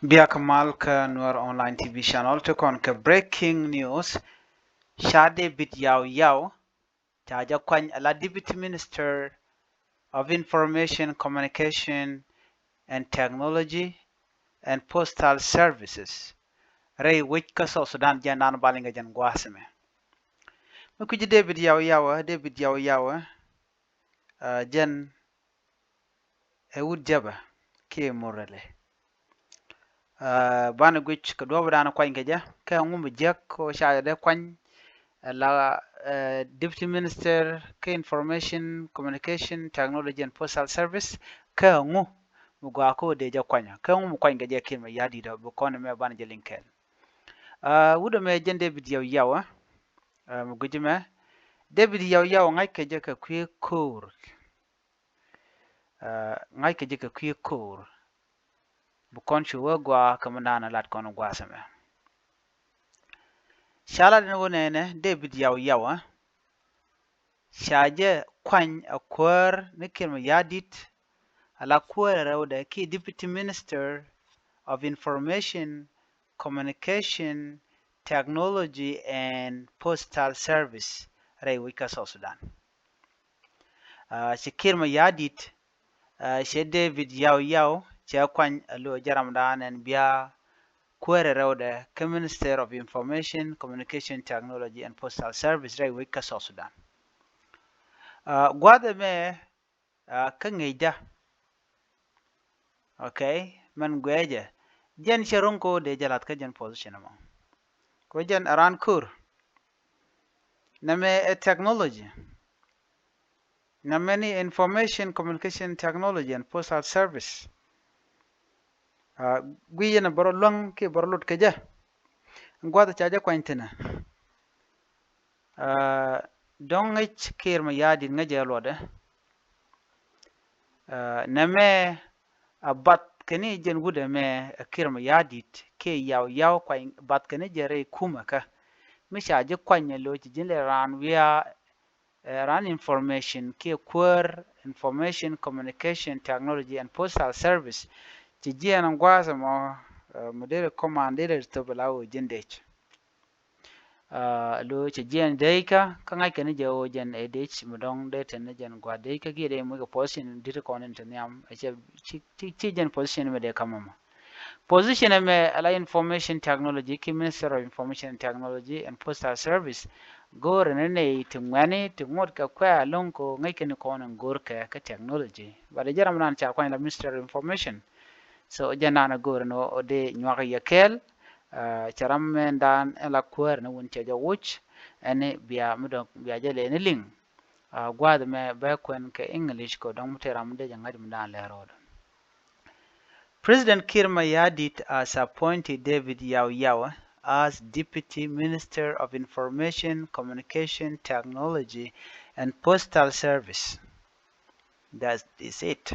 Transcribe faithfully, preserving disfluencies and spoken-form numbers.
Biak mal kä Nuer Online T V channel ti kɔn kɛ breaking news. Ca David Yaw Yaw ca jɛ kuany ala Deputy Minister of Information, Communication and Technology and Postal Services rɛy wec kä South Sudan. Jɛn dan baliŋ kɛ jɛn gua̱a̱th ɛmɛ. Mi kui̱ci David Yaw Yaw, David Yaw Yaw, uh, jɛn ɛ wut Jɛbɛ kiɛ Murle. Uh, banɛ guic kɛ duɔ̱ɔ̱p dan kuany kɛ jɛ, kɛ ŋu mi jiäk kɛ ca jɛ dee kuany ala, uh, Deputy Minister kɛ Information, Communication, Technology and Postal Service, kɛ ŋu mi gɔaa kɛ dee jɛ kuany, kɛ ŋu mi kuany kɛ jɛ Kiir Mayardit, bi kɔn mɛ banɛ jɛ liŋ kɛɛl. Uh, wut ɛmɛ jɛn David Yaw Yaw, uh, mi guic mɛ. David Yaw Yaw ŋa̱c kɛ jɛ kɛ kui̱ ko̱o̱r. Uh, ŋa̱c kɛ jɛ kɛ kui̱ ko̱o̱r. Bi kɔn cu wä gɔaa kɛ mi naan lat kɔn gua̱a̱th ɛmɛ. Ca lat ni wä nɛnɛ David Yaw Yaw, uh, ca jɛ kuany a kuäär ni Kiir Mayardit, ala kuäär rɛwdɛ kiɛ Deputy Minister of Information, Communication, Technology and Postal Service rɛy wec kä South Sudan. Uh, ci Kiir Mayardit, uh, cɛ David Yaw Yaw cɛ kuany a lo̱ jɛ ram dan ɛn bia kuäär rɛwdɛ kä Minister of Information, Communication, Technology and Postal Service rɛy wec kä South Sudan. Uh, gua̱a̱th ɛmɛ, uh, kä ŋi̱i̱cdä. Okay, mɛn guɛcɛ jɛn cɛ ro̱ŋ kɛ dee jɛ la̱th kä jɛn position ɛmɔ. Kɛ jɛn a raan ko̱o̱r. Nɛmɛ ɛ technology. Nɛmɛ ni Information, Communication Technology and Postal Service. Uh, gui̱i̱ yɛn a bärɔ luäŋ kiɛ bärɔ lot kɛ jɛ. Gua̱th ca jɛ kuany thi̱nɛ. Uh, dɔ̱ŋ ŋäc Kiir Mayardit ŋäcɛ luɔtdɛ. Uh, nɛmɛ a bath kɛn ni jɛn wut ɛmɛ, uh, Kiir Mayardit kiɛ Yaw Yaw kuany bath kɛn ni jɛ rɛy kumɛ kä. Mi ca ji̱ kuany ɛ lo̱c ji̱n lɛ raan wiaa, uh, raan information kiɛ kuäär Information, Communication, Technology and Postal Service. Ci jiɛn gua̱a̱th ɛmɔ, uh, mi derɛ command derɛ thop la wä ji̱n dec. Uh, lo cɛ jiɛn dec kä, kä ŋa̱c kɛn ni jɛ wä jɛn ɛ dec mi dɔ̱ŋ dee tɛn ni jɛn gua̱a̱th dec kä kiɛ dee muc kɛ position di̱t kɔn in te nhiam. Ɛ cɛ ci, ci, ci jɛn position mi dee kamɛ mɔ. Position ɛmɛ ala Information Technology kiɛ Minister of Information and Technology and Postal Service. Go̱o̱rɛ ni nɛy ti ŋuɛ̈ni ti ŋot kɛ kuɛ alo̱ŋ kɛ ŋäc kɛn ni kɔn in go̱o̱r kɛ kä technology. But jɛ ram nan ca kuany la Minister of Information. So jɛ nan go̱o̱rɛ ni ɔ dee nyuak yɛ kɛɛl. Uh, cɛ ram mɛn dan ɛn la kuäär ni wun cɛ jɛ wuc ɛn ni bia mi dɔ̱ŋ bia jɛ lɛ ni liŋ. Uh, gua̱a̱th mɛ bɛ kuɛn kɛ English kɛ dɔ̱ŋ mi te ram mi dee jɛ ŋa̱c mi dan lɛ rɔɔd. President Kiir Mayardit has appointed David Yaw Yaw as Deputy Minister of Information, Communication, Technology and Postal Service. That is it.